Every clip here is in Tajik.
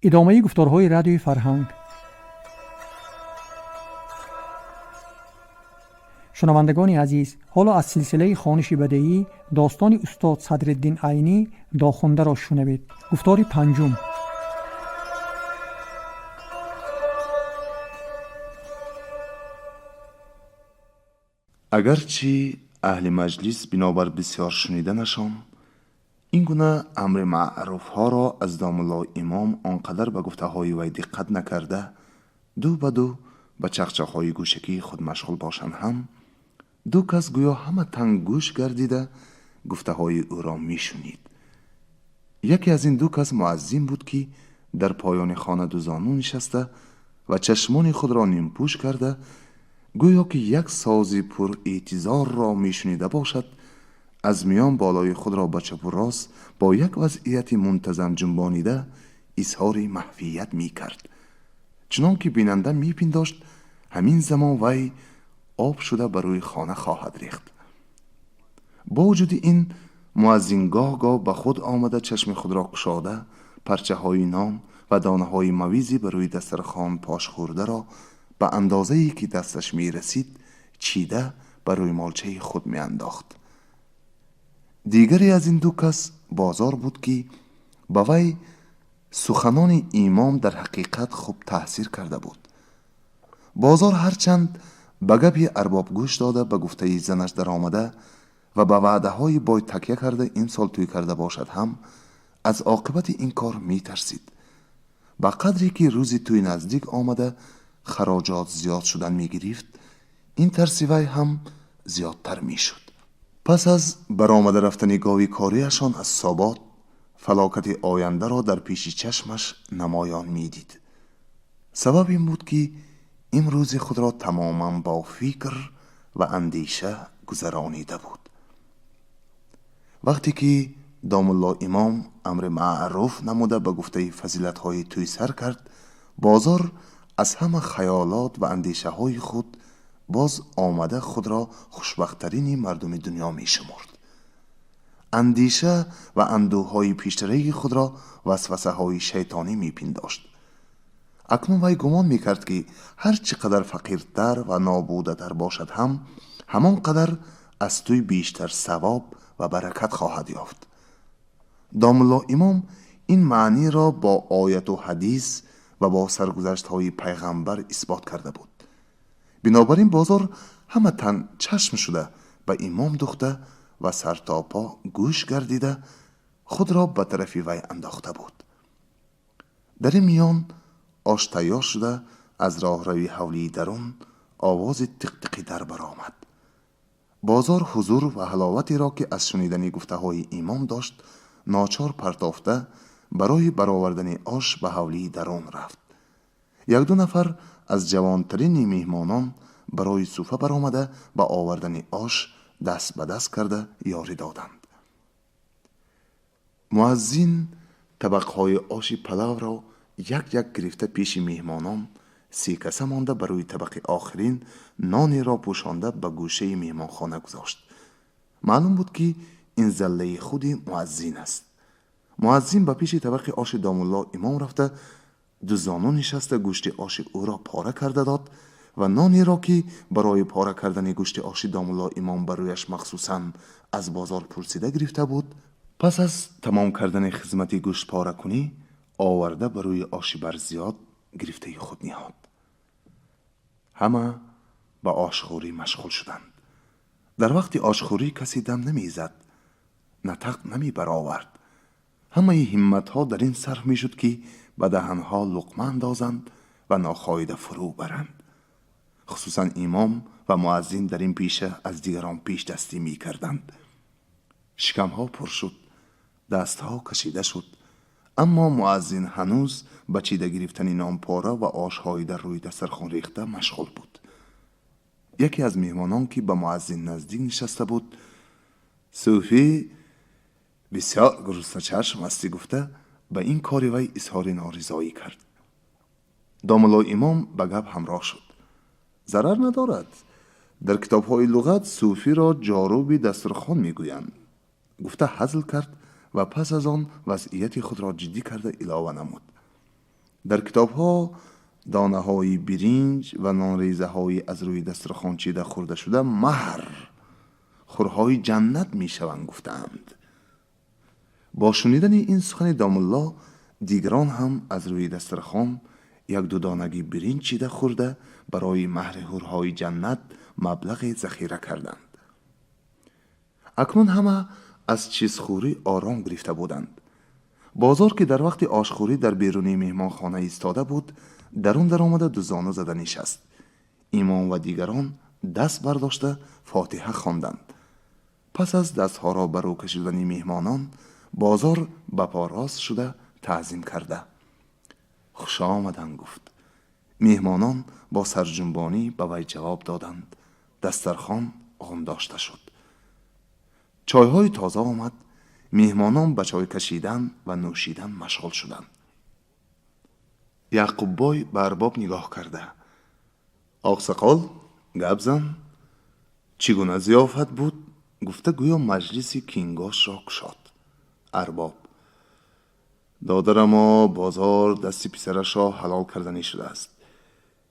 Идомаи гуфторҳои Радиои Фарҳанг. Шунавандагони азиз, ҳоло аз силсилаи хониши бадеӣ достони устод Садриддин Айнӣ Дохундаро шунавед. Гуфтори панҷум. Агарчи аҳли маҷлис бинобар бисёр шуниданашон ин гуна амри маъруфҳоро аз домулло имом он қадар ба гуфтаҳои вай диққат накарда, ду ба ду ба чақчақҳои гӯшакии худ машғул бошанд ҳам, ду кас гӯё ҳама танггӯш гардида гуфтаҳои ӯро мешунид. Яке аз ин ду кас муаззин буд, ки дар поёни хона дузону нишаста ва чашмони худро нимпӯш карда, гӯё ки як сози пурэътизорро мешунида бошад, аз миён болои худро ба чапу рост бо як вазъияти мунтазам ҷунбонида изҳори маҳвият мекард. Чунон ки бинанда мепиндошт, ҳамин замон вай об шуда ба рӯи хона хоҳад рехт. Бо вуҷуди ин, муаззин гоҳ-гоҳ ба худ омада, чашми худро кушода, парчаҳои нон ва донаҳои мавизи ба рӯи дастархон пошхӯрдаро ба андозае ки дасташ мерасид чида ба рӯймолчаи худ меандохт. Дигаре аз ин ду кас бозор буд, ки ба вай суханони имом дар ҳақиқат хуб таъсир карда буд. Бозор ҳарчанд ба гапи арбоб гӯш дода, ба гуфтаи занаш даромада ва ба ваъдаҳои бой такя карда имсол тӯй карда бошад ҳам, аз оқибати ин кор метарсид. Ба қадре ки рӯзи тӯй наздик омада, хароҷот зиёд шудан мегирифт, ин тарси вай ҳам зиёдтар мешуд. Пас аз баромада рафтани гови кориашон аз Собот, фалокати ояндаро дар пеши чашмаш намоён медид. Сабаб ин буд, ки имрӯзи худро тамоман бо фикр ва андеша гузаронида буд. Вақте ки домулло имом амри маъруф намуда ба гуфтаи фазилатҳои тӯй сар кард, бозор аз ҳама хаёлот ва андешаҳои худ боз омада худро хушбахттарини мардуми дунё мешумурд. Андеша ва андӯҳҳои пештараи худро васвасаҳои шайтонӣ мепиндошт. Акнун вай гумон мекард, ки ҳар чӣ қадар фақиртар ва нобудатар бошад ҳам, ҳамон қадар аз тӯй бештар савоб ва баракат хоҳад ёфт. Домулло имом ин маъниро бо ояту ҳадис ва бо саргузаштҳои пайғамбар исбот карда буд. Бинобар ин бозор ҳама тан чашм шуда ба имом духта ва сартопо гӯш гардида худро ба тарафи вай андохта буд. Дар ин миён ош тайёр шуда, аз роҳрави ҳавлии дарун овози тиқтиқи дар баромад. Бозор ҳузур ва ҳаловатеро, ки аз шунидани гуфтаҳои имом дошт, ночор партофта барои баровардани ош ба ҳавлии дарун рафт. Як-ду нафар аз ҷавонтарини меҳмонон барои суфа баромада ба овардани ош даст ба даст карда ёрӣ доданд. Муаззин табақҳои оши палавро як-як гирифта пеши меҳмонон се каса монда ба рӯи табақи охирин нонеро пӯшонда ба гӯшаи меҳмонхона гузошт. Маълум буд, ки ин заллаи худи муаззин аст. Муаззин ба пеши табақи оши домулло имом рафта, дузону нишаста гӯшти оши ӯро пора карда дод ва нонеро, ки барои пора кардани гӯшти оши домулло имом ба рӯяш махсусан аз бозор пурсида гирифта буд, пас аз тамом кардани хизмати гӯштпоракунӣ оварда ба рӯи оши барзиёд гирифтаи худ ниҳод. Ҳама ба ошхӯрӣ машғул шуданд. Дар вақти ошхӯрӣ касе дам намезад, натақ намебаровард. Ҳамаи ҳимматҳо дар ин сарф мешуд, ки ба даҳанҳо луқма андозанд ва нохоида фурӯ баранд. Хусусан имом ва муаззин дар ин пеша аз дигарон пешдастӣ мекарданд. Шикамҳо пур шуд, дастҳо кашида шуд, аммо муаззин ҳанӯз ба чида гирифтани нонпора ва ошҳои дар рӯи дастархон рехта машғул буд. Яке аз меҳмонон, ки ба муаззин наздик нишаста буд, сӯфӣ бисёр гурусначашм ҳастӣ гуфта ба ин кори вай изҳори норизоӣ кард. Домулло имом ба гап ҳамроҳ шуд. Зарар надорад. Дар китобҳои луғат сӯфиро ҷоруби дастурхон мегӯянд. Гуфта ҳазл кард ва пас аз он вазъияти худро ҷиддӣ карда илова намуд. Дар китобҳо донаҳои биринҷ ва нонрезаҳои аз рӯи дастархон чида хӯрда шуда маҳр хӯрҳои ҷаннат мешаванд гуфтаанд. Бо шунидани ин сухани домулло дигарон ҳам аз рӯи дастархон як-ду донаги биринҷ чида хӯрда барои маҳри ҳурҳои ҷаннат маблағе захира карданд. Акнун ҳама аз чизхӯрӣ ором гирифта буданд. Бозор ки дар вақти ошхӯрӣ дар берунии меҳмонхона истода буд, дарун даромада дузону зада нишаст. Имом ва дигарон даст бардошта фотиҳа хонданд. Пас аз дастҳоро ба рӯ кашидани меҳмонон бозор ба по рост шуда таъзим карда хуш омаданд гуфт. Меҳмонон бо сарҷунбонӣ ба вай ҷавоб доданд. Дастархон ғундошта шуд. Чойҳои тоза омад. Меҳмонон ба чой кашидан ва нӯшидан машғул шуданд. Яъқуббой ба арбоб нигоҳ карда: «Оқсақол, гап зан, чӣ гуна зиёфат буд?» гуфта гӯё маҷлиси кингошро кушод. Арбоб: «Додарамо, бозор дасти писарашро ҳалол карданӣ шудааст.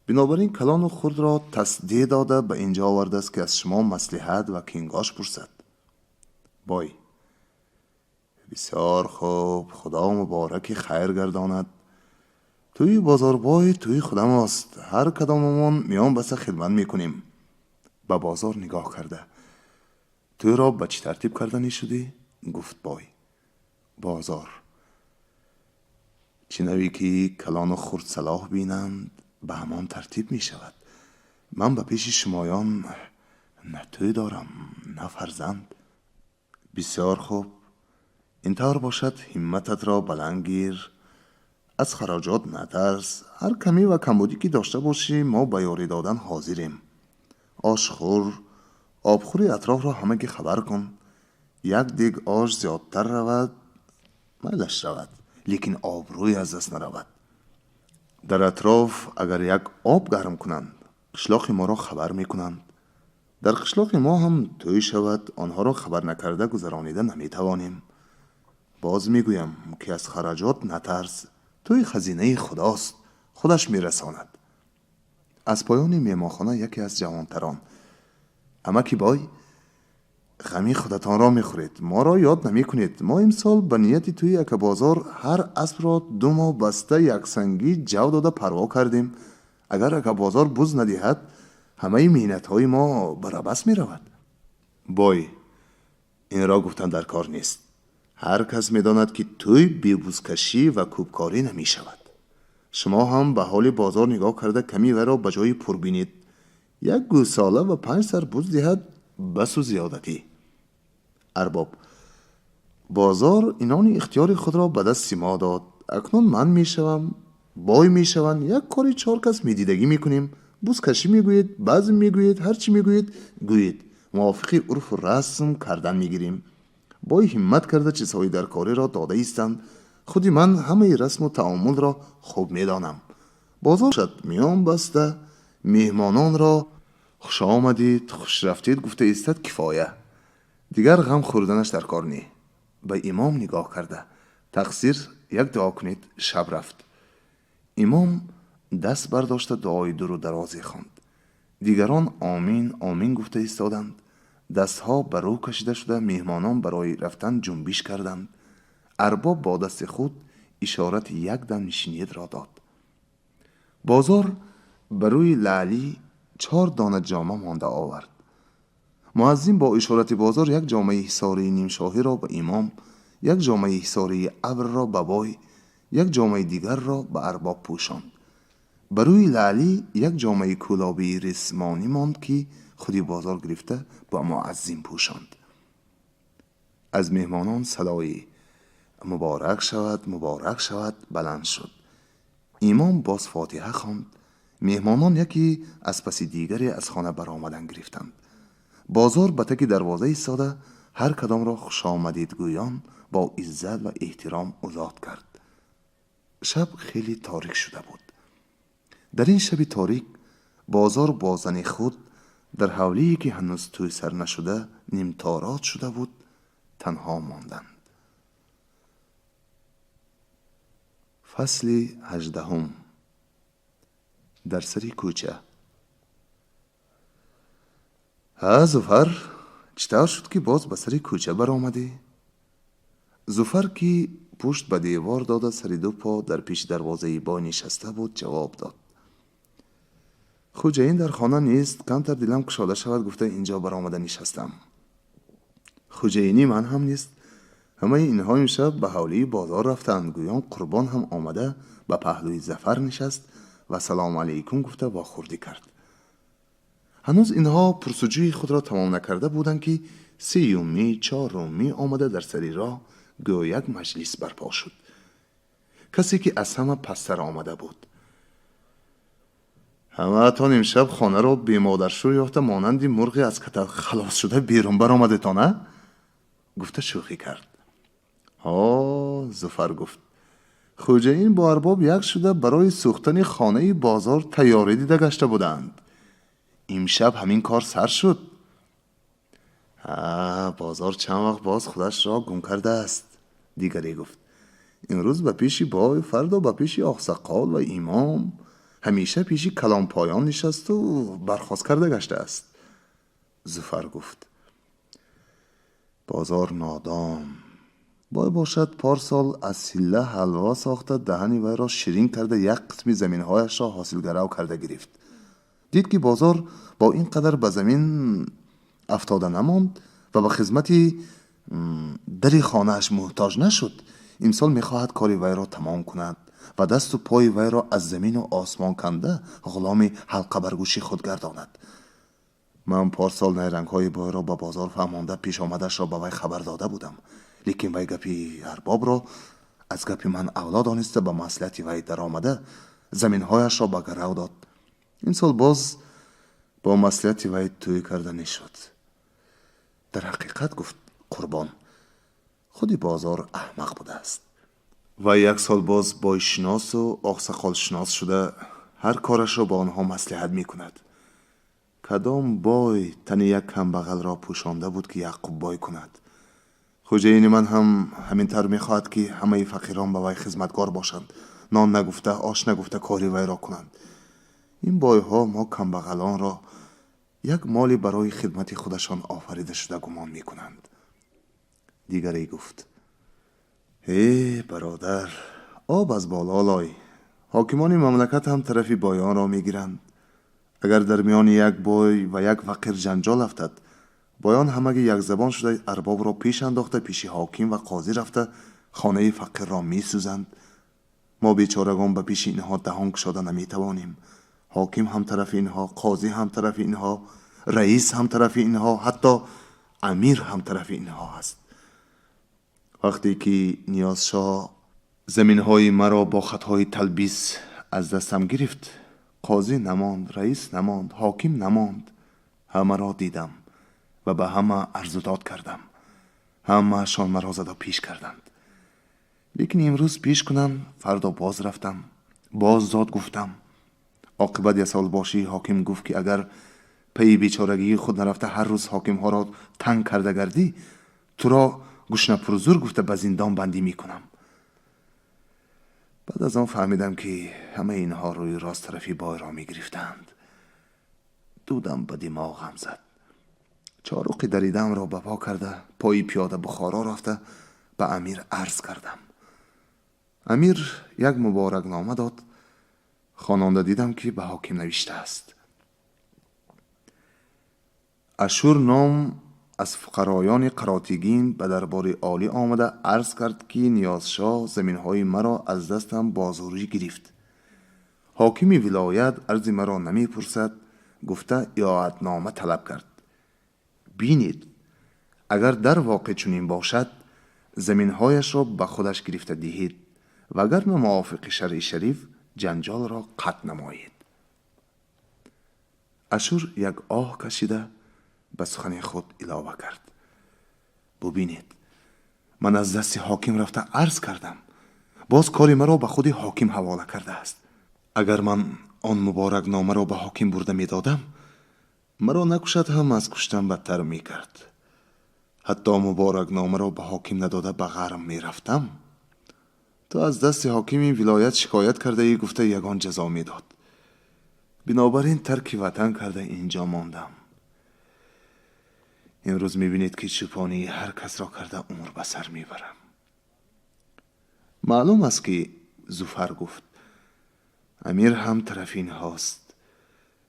Бинобар ин калону хурдро тасдеъ дода ба инҷо овардааст, ки аз шумо маслиҳат ва кингош пурсад.» Бой: «Бисёр хуб, Худо мубораки хайр гардонад. Тӯи бозорбой тӯи худамост, ҳар кадомамон миён баста хидмат мекунем.» Ба бозор нигоҳ карда: «Тӯйро ба чӣ тартиб карданӣ шудӣ?» гуфт бой. Бозор: «Чӣ навӣ ки калону хурд салоҳ бинанд, ба ҳамон тартиб мешавад. Ман ба пеши шумоён на тӯй дорам, на фарзанд.» «Бисёр хуб, ин тавр бошад, ҳиммататро баланд гир, аз хароҷот натарс. Ҳар камӣ ва камбудӣ ки дошта бошӣ, мо ба ёрӣ додан ҳозирем. Ошхӯр, обхӯри атрофро ҳамагӣ хабар кун. Як дег ош зиёдтар равад, майлаш равад, лекин обрӯй аз даст наравад. Дар атроф агар як об гарм кунанд, қишлоқи моро хабар мекунанд. Дар қишлоқи мо ҳам тӯй шавад, онҳоро хабар накарда гузаронида наметавонем. Боз мегӯям, ки аз хароҷот натарс, тӯй хазинаи худост, худаш мерасонад.» Аз поёни меҳмонхона яке аз ҷавонтарон: «Амаки бой, ғами худатонро мехӯред, моро ёд намекунед. Мо имсол ба нияти тӯи акабозор ҳар аспро 2 моҳ баста яксангӣ ҷав дода парво кардем. Агар акабозор буз надиҳад, ҳамаи меҳнатҳои мо ба рабас меравад.» Бой: «Инро гуфтан дар кор нест. Ҳар кас медонад, ки тӯй бебузкашӣ ва кӯбкорӣ намешавад. Шумо ҳам ба ҳоли бозор нигоҳ карда ками вайро ба ҷои пур бинед. Як гӯсола ва 5 сар буз диҳад, басу зиёдатӣ.» Арбоб: «Бозор инони ихтиёри худро ба дасти мо дод. Акнун ман мешавам, бой мешаванд, як кори 4 кас медидагӣ мекунем. Бузкашӣ мегӯед, базм мегӯед, ҳар чӣ мегӯед гӯед, мувофиқи урфу расм кардан мегирем. Бой ҳиммат карда чизҳои даркориро дода истанд. Худи ман ҳамаи расму таомулро хуб медонам. Бозор шад миён баста меҳмононро хуш омадид, хуш рафтед гуфта истад, кифоя. Дигар ғам хӯрданаш дар кор не.» Ба имом нигоҳ карда: «Тақсир, як дуо кунед, шаб рафт.» Имом даст бардошта дуои дуру дарозе хонд. Дигарон омин омин гуфта истоданд. Дастҳо ба рӯ кашида шуда меҳмонон барои рафтан ҷунбиш карданд. Арбоб бо дасти худ ишорати як дам нишинедро дод. Бозор ба рӯи лаълӣ 4 дона ҷома монда овард. Муаззин бо ишорати бозор як ҷомаи ҳисории нимшоҳиро ба имом, як ҷомаи ҳисории абрро ба бой, як ҷомаи дигарро ба арбоб пӯшонд. Ба рӯи лаълӣ як ҷомаи кӯлобии рисмонӣ монд, ки худи бозор гирифта ба муаззин пӯшонд. Аз меҳмонон садои муборак шавад, муборак шавад баланд шуд. Имом боз фотиҳа хонд. Меҳмонон яке аз паси дигаре аз хона баромадан гирифтанд. Бозор ба таки дарвоза истода ҳар кадомро хушомадидгӯён бо иззат ва эҳтиром озод кард. Шаб хеле торик шуда буд. Дар ин шаби торик бозор бо зани худ дар ҳавлие ки ҳанӯз тӯй сар нашуда нимторот шуда буд танҳо монданд. Фасли 18. Дар сари кӯча. Ҳа, Зуфар, чӣ тавр шуд, ки боз ба сари кӯча баромадӣ? Зуфар, ки пушт ба девор дода, сари ду по дар пеши дарвозаи бой нишаста буд, ҷавоб дод: Хуҷаин дар хона нест, камтар дилам кушода шавад гуфта инҷо баромада нишастам. Хуҷаинӣ ман ҳам нест. Ҳамаи инҳо имшаб ба ҳавлии бозор рафтаанд. Гӯён Қурбон ҳам омада ба паҳлӯи Зафар нишаст ва салому алайкум гуфта вохӯрдӣ кард. Ҳанӯз инҳо пурсуҷӯи худро тамом накарда буданд, ки сеюмӣ, чорумӣ омада дар сари роҳ гӯё як маҷлис барпо шуд. Касе ки аз ҳама пасттар омада буд: ҳамаатон имшаб хонаро бемодаршӯ ёфта, монанди мурғе аз катак халос шуда берун баромадетон, а? Гуфта шӯхӣ кард. Ҳо, Зуфар гуфт: Хуҷаин бо арбоб як шуда барои сӯхтани хонаи бозор тайёрӣ дида гашта буданд. Имшаб ҳамин кор сар шуд. Ҳа, бозор чанд вақт боз худашро гум кардааст. Дигаре гуфт: имрӯз ба пеши бой, фардо ба пеши оқсақол ва имом, ҳамеша пеши калонпоён нишасту бархост карда гаштааст. Зуфар гуфт: бозор нодон бой бошад, порсол аз силла ҳалво сохта, даҳани вайро ширин карда, як қисми заминҳояшро ҳосилгарав карда гирифт. Дид, ки бозор бо ин қадар ба замин афтода намонд ва ба хизмати дари хонааш муҳтоҷ нашуд. Имсол мехоҳад кори вайро тамом кунад ва дасту пои вайро аз замину осмон канда, ғуломи ҳалқабаргӯши худ гардонад. Ман порсол найрангҳои бойро ба бозор фаҳмонда, пешомадашро ба вай хабар дода будам, лекин вай гапи арбобро аз гапи ман авло дониста, ба маслиҳати вай даромада, заминҳояшро ба гарав дод. Имсол боз бо маслиҳати вай тӯй карда мешуд. Дар ҳақиқат, гуфт Қурбон, худи бозор аҳмақ будааст. Вай як сол боз бойшиносу оқсақолшинос шуда, ҳар корашро бо онҳо маслиҳат мекунад. Кадом бой тани як камбағалро пӯшонда буд, ки Яъқуб бой кунад? Хуҷаини ман ҳам ҳамин тавр мехоҳад, ки ҳамаи фақирон ба вай хизматгор бошанд, нон нагуфта, ош нагуфта кори вайро кунанд. Ин бойҳо мо камбағалонро як моли барои хидмати худашон офарида шуда гумон мекунанд. Дигаре гуфт: э бародар, об аз боло лой. Ҳокимони мамлакат ҳам тарафи боёнро мегиранд. Агар дар миёни як бой ва як фақир ҷанҷол афтад, боён ҳамагӣ якзабон шуда, арбобро пеш андохта, пеши ҳоким ва қозӣ рафта, хонаи фақирро месӯзанд. Мо бечорагон ба пеши инҳо даҳон кушода наметавонем. Ҳоким ҳам тарафи инҳо, қозӣ ҳам тарафи инҳо, раис ҳам тарафи инҳо, ҳатто амир ҳам тарафи инҳо аст. Вақте ки Ниёзшоҳ заминҳои маро бо хатҳои талбис аз дастам гирифт, қозӣ намонд, раис намонд, ҳоким намонд, ҳамаро дидам ва ба ҳама арзу дод кардам. Ҳамаашон маро зада пеш карданд. Лекин имрӯз пеш кунанд, фардо боз рафтам, боз дод гуфтам. Оқибат ясолбошии ҳоким гуфт, ки агар пайи бечорагии худ нарафта, ҳар рӯз ҳокимҳоро танг карда гардӣ, туро гушнапурзур гуфта ба зиндон бандӣ мекунам. Баъд аз он фаҳмидам, ки ҳамаи инҳо рӯи рост тарафи бойро мегирифтанд. Дудам ба димоғам зад. Чоруқи даридаамро ба по карда, пои пиёда Бухоро рафта, ба амир арз кардам. Амир як муборакнома дод. Хононда дидам, ки ба ҳоким навиштааст: Ашур ном аз фуқароёни Қаротигин ба дарбори олӣ омада арз кард, ки Ниёзшоҳ заминҳои маро аз дастам бо зӯрӣ гирифт. Ҳокими вилоят арзи маро намепурсад, гуфта иоатнома талаб кард. Бинед, агар дар воқеъ чунин бошад, заминҳояшро ба худаш гирифта диҳед, вагарна мувофиқи шаръи шариф ҷанҷолро қатъ намоед. Ашур як оҳ кашида, ба сухани худ илова кард: бубинед, ман аз дасти ҳоким рафта арз кардам, боз кори маро ба худи ҳоким ҳавола кардааст. Агар ман он муборакномаро ба ҳоким бурда медодам, маро накушад ҳам, аз куштан бадтар мекард. Ҳатто муборакномаро ба ҳоким надода, ба ғарм мерафтам. Ту аз дасти ҳокими вилоят шикоят кардаӣ, гуфта ягон ҷазо медод. Бинобар ин тарки ватан карда инҷо мондам. Имрӯз мебинед, ки чӯпонии ҳар касро карда умр ба сар мебарам. Маълум аст, ки Зуфар гуфт, амир ҳам тарафи инҳост.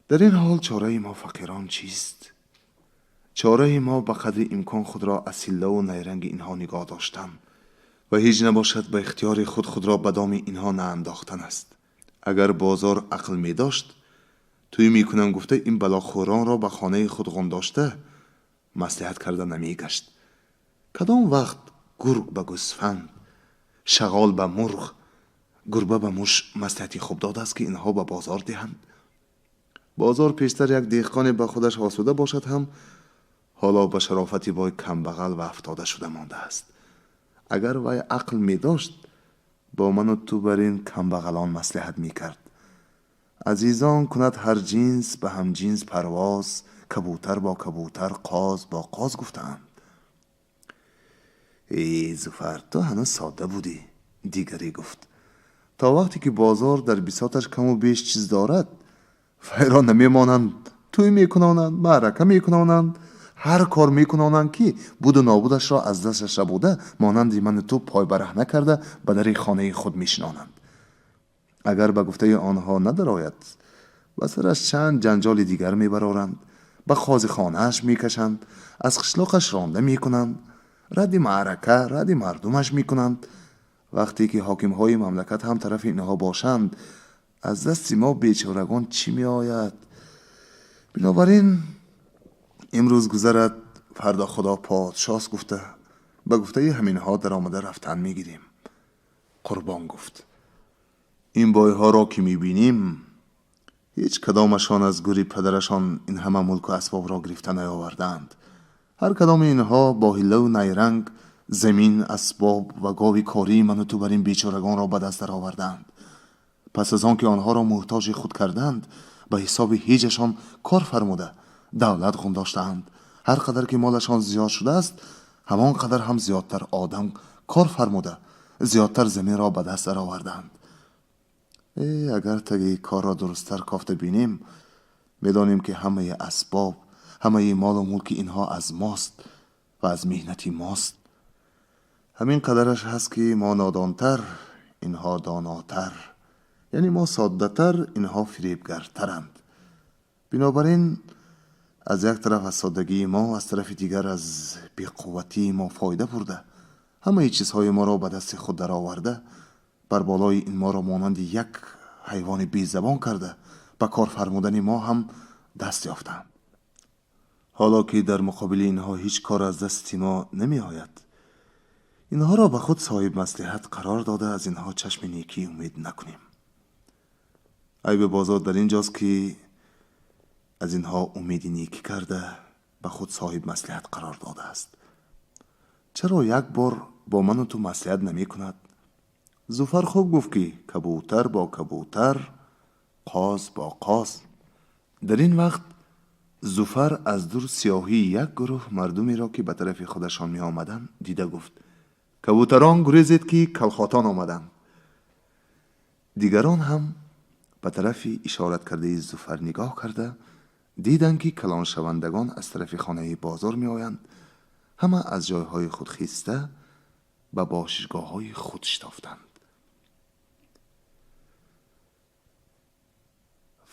Дар ин ҳол чораи мо фақирон чист? Чораи мо ба қадри имкон худро аз ҳиллаву найранги инҳо нигоҳ доштан ва ҳеҷ набошад ба ихтиёри худ худро ба доми инҳо наандохтан аст. Агар бозор ақл медошт, тӯй мекунам гуфта ин балохӯронро ба хонаи худ ғундошта маслиҳат карда намегашт. Кадом вақт гург ба гӯсфанд, шағол ба мурғ, гурба ба муш маслиҳати хуб додааст, ки инҳо ба бозор диҳанд? Бозор пештар як деҳқоне ба худаш осуда бошад ҳам, ҳоло ба шарофати бой камбағал ва афтода шуда мондааст. Агар вай ақл медошт, бо ману ту бар ин камбағалон маслиҳат мекард. Азизон кунад ҳар ҷинс ба ҳамҷинс парвоз, кабутар бо кабутар, қоз бо қоз гуфтаанд. Эй Зуфар, ту ҳанӯз содда будӣ, дигаре гуфт. То вақте ки бозор дар бисоташ каму беш чиз дорад, вайро намемонанд, тӯй мекунонанд, маърака мекунонанд, ҳар кор мекунонанд, ки буду нобудашро аз дасташ рабуда, монанди ману ту пойбараҳна карда ба дари хонаи худ мешинонанд. Агар ба гуфтаи онҳо надарояд, ба сараш чанд ҷанҷоли дигар мебароранд, ба қозихонааш мекашанд, аз қишлоқаш ронда мекунанд, радди маърака, радди мардумаш мекунанд. Вақте ки ҳокимҳои мамлакат ҳам тарафи инҳо бошанд, аз дасти мо бечорагон чӣ меояд? Бинобар ин имрӯз гузарад, фардо Худо подшост гуфта ба гуфтаи ҳаминҳо даромада рафтан мегирем. Қурбон гуфт: ин бойҳоро ки мебинем, ҳеҷ кадомашон аз гури падарашон ин ҳама мулку асбобро гирифта наёвардаанд. Ҳар кадоми инҳо бо ҳиллаву найранг замин, асбоб ва гови кории ману ту бар ин бечорагонро ба даст даровардаанд. Пас аз он ки онҳоро муҳтоҷи худ карданд, ба ҳисоби ҳеҷашон кор фармуда давлат ғундоштаанд. Ҳар қадар ки молашон зиёд шудааст, ҳамон қадар ҳам зиёдтар одам кор фармуда зиёдтар заминро ба даст даровардаанд. Агар таги корро дурусттар кофта бинем, медонем, ки ҳамаи асбоб, ҳамаи молу мулки инҳо аз мост ва аз меҳнати мост. Ҳамин қадараш ҳаст, ки мо нодонтар, инҳо донотар, яъне мо соддатар, инҳо фиребгартаранд. Бинобар ин аз як тараф аз соддагии мо, аз тарафи дигар аз беқувватии мо фоида бурда, ҳамаи чизҳои моро ба дасти худ дароварда, бар болои ин моро монанди як ҳайвони безабон карда ба кор фармудани мо ҳам даст ёфтаанд. Ҳоло ки дар муқобили инҳо ҳеҷ кор аз дасти мо намеояд, инҳоро ба худ соҳиб маслиҳат қарор дода, аз инҳо чашми некӣ умед накунем. Айби бозор дар ин ҷост, ки аз инҳо умеди некӣ карда ба худ соҳиб маслиҳат қарор додааст. Чаро як бор бо ману ту маслиҳат намекунад? Зуфар хуб гуфт, ки кабутар бо кабутар, қоз бо қоз. Дар ин вақт Зуфар аз дур сиёҳии як гурӯҳ мардумеро, ки ба тарафи худашон меомаданд, дида гуфт: кабутарон, гурезед, ки калхотон омаданд. Дигарон ҳам ба тарафи ишораткардаи Зуфар нигоҳ карда диданд, ки калоншавандагон аз тарафи хонаи бозор меоянд. Ҳама аз ҷойҳои худ хиста ба бошишгоҳҳои худ шитофтанд.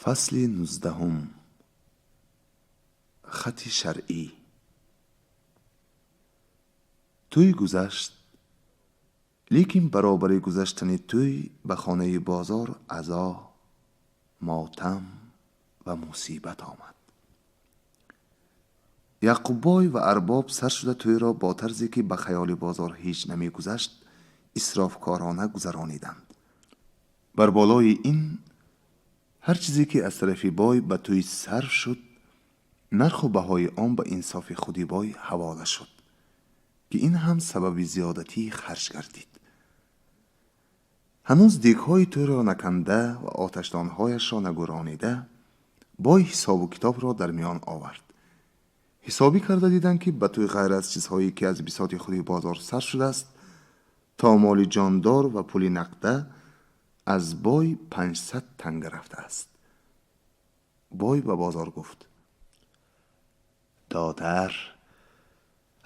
Фасли 19. Хати шаръӣ. Тӯй гузашт, лекин баробари гузаштани тӯй ба хонаи бозор азо, мотам ва мусибат омад. Яъқуббой ва арбоб сар шуда тӯйро бо тарзе, ки ба хаёли бозор ҳеҷ намегузашт, исрофкорона гузарониданд. Бар болои ин ҳар чизе, ки аз тарафи бой ба тӯй сарф шуд, нарху баҳои он ба инсофи худи бой ҳавола шуд, ки ин ҳам сабаби зиёдатии харҷ гардид. Ҳанӯз дегҳои тӯйро наканда ва оташдонҳояшро нагуронида, бой ҳисобу китобро дар миён овард. Ҳисобӣ карда диданд, ки ба тӯй ғайр аз чизҳое, ки аз бисоти худи бозор сар шудааст, То моли ҷондор ва пули нақда аз бой 500 танга рафтааст. Бой ба бозор гуфт: додар,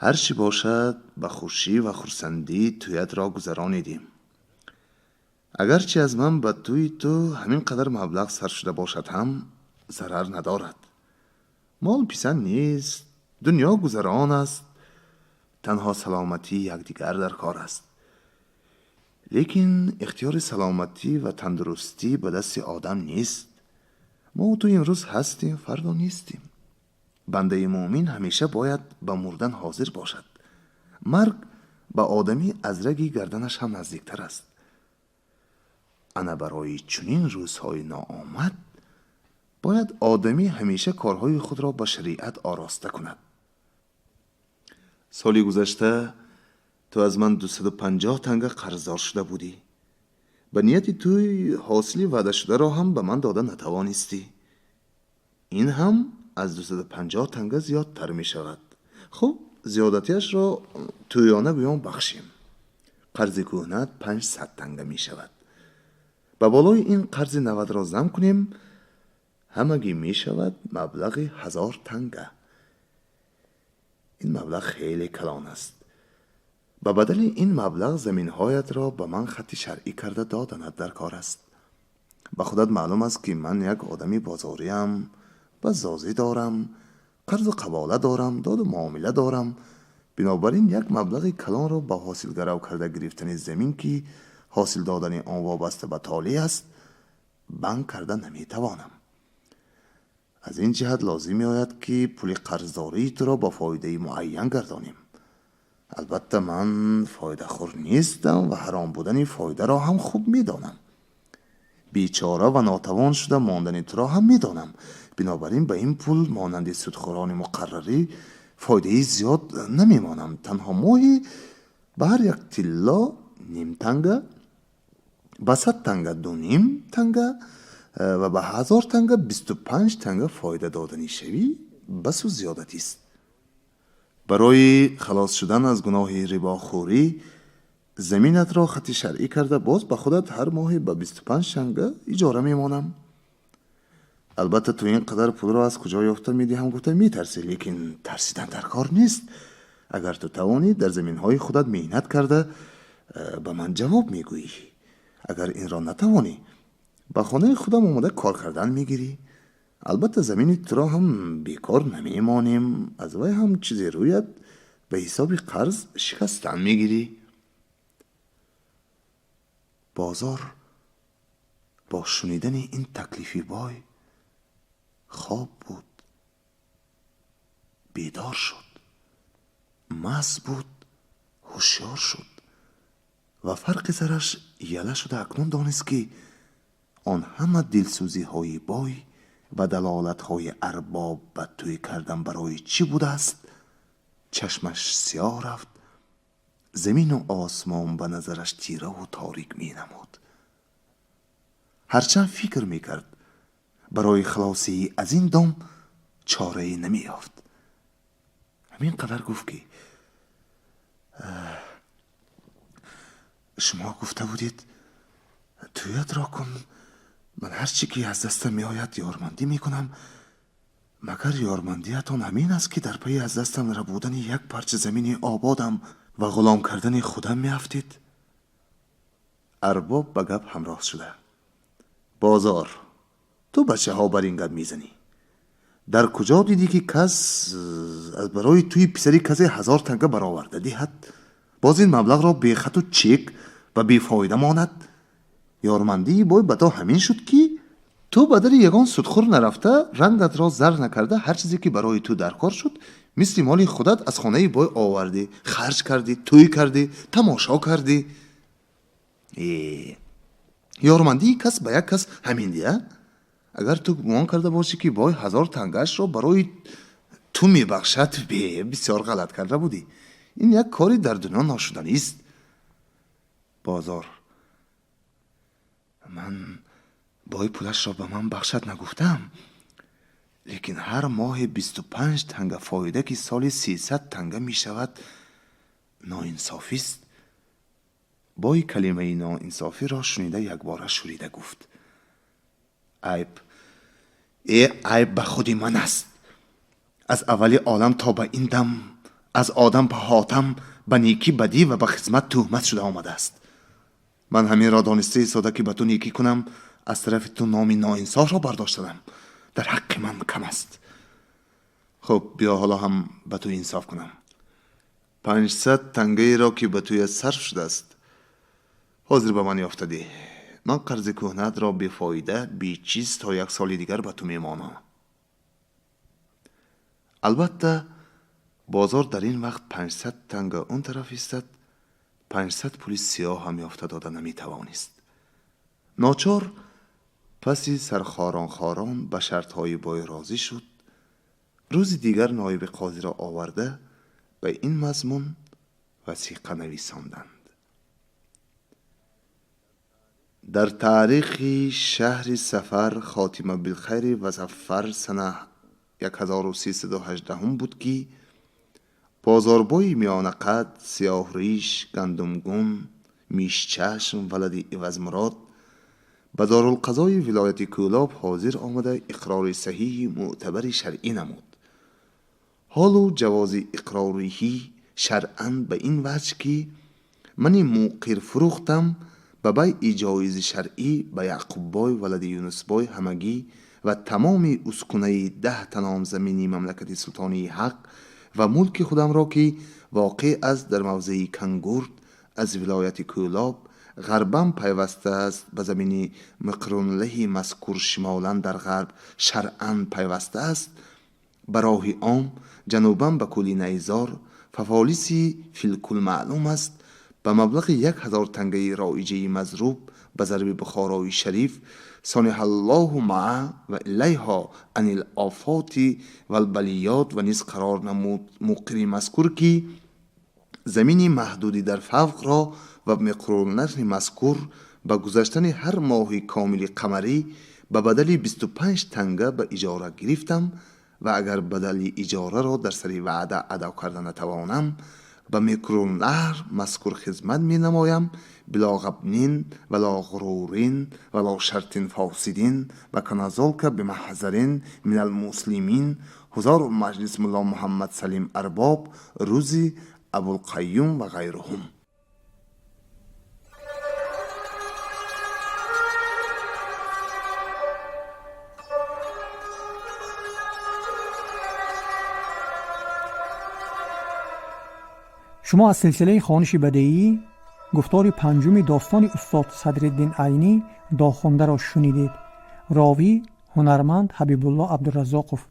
ҳар чӣ бошад, ба хушӣ ва хурсандӣ тӯятро гузаронидем. Агарчи аз ман ба тӯи ту ҳамин қадар маблағ сарф шуда бошад ҳам, зарар надорад. Мол писанд нест, дунё гузарон аст, танҳо саломатии якдигар дар кор аст. Лекин ихтиёри саломатӣ ва тандурустӣ ба дасти одам нест. Мо ту имрӯз ҳастем, фардо нестем. Бандаи муъмин ҳамеша бояд ба мурдан ҳозир бошад. Марг ба одамӣ аз раги гарданаш ҳам наздиктар аст. Ана барои чунин рӯзҳои ноомад бояд одамӣ ҳамеша корҳои худро ба шариат ороста кунад. Соли гузашта ту аз ман 250 танга қарздор шуда будӣ. Ба нияти тӯй ҳосили ваъдашударо ҳам ба ман дода натавонистӣ. Ин ҳам аз 250 танга зиёдтар мешавад. Хуб, зиёдатиашро тӯёна гӯён бахшем. Қарзи кӯҳнат 500 танга мешавад. Ба болои ин қарзи 90-ро зам кунем, ҳамагӣ мешавад маблағи 1000 танга. Ин маблағ хеле калон аст. Ба бадали ин маблағ заминҳоятро ба ман хатти шаръӣ карда доданат дар кор аст. Ба худат маълум аст, ки ман як одами бозориам, баззозӣ дорам, қарзу қабола дорам, доду муомила дорам. Бинобар ин як маблағи калонро ба ҳосилгарав карда гирифтани замин, ки ҳосил додани он вобаста ба толеъ аст, банг карда наметавонам. Аз ин ҷиҳат лозим меояд, ки пули қарздории туро бо фоидаи муайян гардонем. Албатта, ман фоидахӯр нестам ва ҳаром будани фоидаро ҳам хуб медонам. Бечора ва нотавон шуда мондани туро ҳам медонам. Бинобар ин ба ин пул монанди судхӯрони муқаррарӣ фоидаи зиёд намемонам. Танҳо моҳе ба ҳар як тилло ним танга, ба 100 танга 2,5 танга ва ба 1000 танга 25 танга фоида доданӣ шавӣ, басу зиёдатист. Барои халос шудан аз гуноҳи рибохӯрӣ заминатро хатти шаръӣ карда, боз ба худат ҳар моҳе ба 25 танга иҷора мемонам. Албатта, ту ин қадар пулро аз куҷо ёфта медиҳам гуфта метарсӣ, лекин тарсидан дар кор нест. Агар ту тавонӣ, дар заминҳои худат меҳнат карда ба ман ҷавоб мегӯӣ. Агар инро натавонӣ, ба хонаи худам омода кор кардан мегирӣ. Албатта, замини туро ҳам бекор намемонем, аз вай ҳам чизе рӯяд, ба ҳисоби қарз шикастан мегирӣ. Бозор бо шунидани ин таклифи бой хоб буд, бедор шуд, маст буд, ҳушёр шуд ва фарқи сараш яла шуда, акнун донист, ки он ҳама дилсӯзиҳои бой ва далолатҳои арбоб ба тӯй кардан барои чӣ будааст. Чашмаш сиёҳ рафт, замину осмон ба назараш тираву торик менамуд. Ҳарчанд фикр мекард, барои халосӣ аз ин дом чорае намеёфт. Ҳамин қадар гуфт, ки шумо гуфта будед: тӯятро кун, ман ҳар чӣ ки аз дастам меояд, ёрмандӣ мекунам. Магар ёрмандиятон ҳамин аст, ки дар пайи аз дастам рабудани як парча замини ободам ва ғулом кардани худам меафтед? Арбоб ба гап ҳамроҳ шуда: бозор, ту бачаҳо бар ин гап мезанӣ? Дар куҷо дидӣ, ки кас аз барои тӯи писари касе 1000 танга бароварда диҳад, боз ин маблағро бехату чек ва бефоида монад? Ёрмандии бой ба то ҳамин шуд, ки ту ба дари ягон судхӯр нарафта, рангатро зар накарда, ҳар чизе ки барои ту дар кор шуд, мисли моли худат аз хонаи бой овардӣ, харҷ кардӣ, тӯй кардӣ, тамошо кардӣ. Ёрмандии кас ба як кас ҳамин дия? Агар ту гумон карда бошӣ, ки бой 1000 тангаашро барои ту мебахшад, бе бисёр ғалат карда будӣ. Ин як кори дар дунё ношуданист. Бозор: ман бой пулашро ба ман бахшад нагуфтам, лекин ҳар моҳе 25 танга фоида, ки соли 300 танга мешавад, ноинсофист. Бой калимаи ноинсофиро шунида якбора шурида гуфт: айб, э айб ба худи ман аст. Аз аввали олам то ба ин дам аз одам ба ҳотам ба некӣ бадӣ ва ба хизмат туҳмат шуда омадааст. Ман ҳаминро дониста истода ки ба ту некӣ кунам, аз тарафи ту номи ноинсофро бардоштанам дар ҳаққи ман кам аст. Хуб, биё ҳоло ҳам ба ту инсоф кунам. 500 тангаеро ки ба туя сарф шудааст, ҳозир ба ман ёфта деҳ. Ман қарзи кӯҳнаатро бефоида, бечиз то як соли дигар ба ту мемонам. Албатта, бозор дар ин вақт 500 танга он тараф истад, 500 пули сиёҳ ҳам ёфта дода наметавонист. Ночор паси сархоронхорон ба шартҳои бой розӣ шуд. Рӯзи дигар ноиби қозиро оварда ба ин мазмун васиқа нависонданд. Дар таърихи шаҳри Сафар хотима билхайри ва зафар сана 1318 буд ки бозорбои миёнақад, сиёҳриш, гандумгун, мишчашм валади Ивазмурод ба дорулқазои вилояти Кӯлоб ҳозир омада иқрори саҳиҳи мӯътабари шаръӣ намуд. Ҳолу ҷавози иқрориҳӣ шаръан ба ин ваҷҳ ки мани муқир фурӯхтам ба байъи ҷоизи шаръӣ ба Яъқуббой валади Юнусбой ҳамагӣ ва тамоми ускунаи 10 таном замини мамлакати султонии ҳақ ва мулки худамро ки воқеъ аст дар мавзеи Кангурд аз вилояти Кӯлоб ғарбан пайваста аст ба замини Миқрунлаҳи мазкур шимолан дар ғарб шаръан пайваста аст ба роҳи ом ҷанубан ба кӯли Найзор фафолиси филкул маълум аст ба маблағи 1000 тангаи роиҷаи мазруб ба зарби Бухорои шариф сониҳаллоҳу маа ва илайҳо анил офоти валбалиёт ва низ қарор намуд муқири мазкур ки замини маҳдуди дар фавқро ва миқрулнаҳри мазкур ба гузаштани ҳар моҳи комили қамарӣ ба бадали 25 танга ба иҷора гирифтам ва агар бадали иҷораро дар сари ваъда адо карда натавонам ба миқрулнаҳр мазкур хизмат менамоям било ғабнин вало ғурурин вало шартин фосидин ва каназолка бимаҳзарин минал муслимин ҳузору маҷлис мулло Муҳаммад Салим Арбоб рӯзи Абулқаюм ва ғайруҳум. Шумо аз силсилаи хониши бадеӣ гуфтори панҷуми достони устод Садриддин Айнӣ Дохундаро шунидед. Ровӣ ҳунарманд Ҳабибулло Абдураззоқов.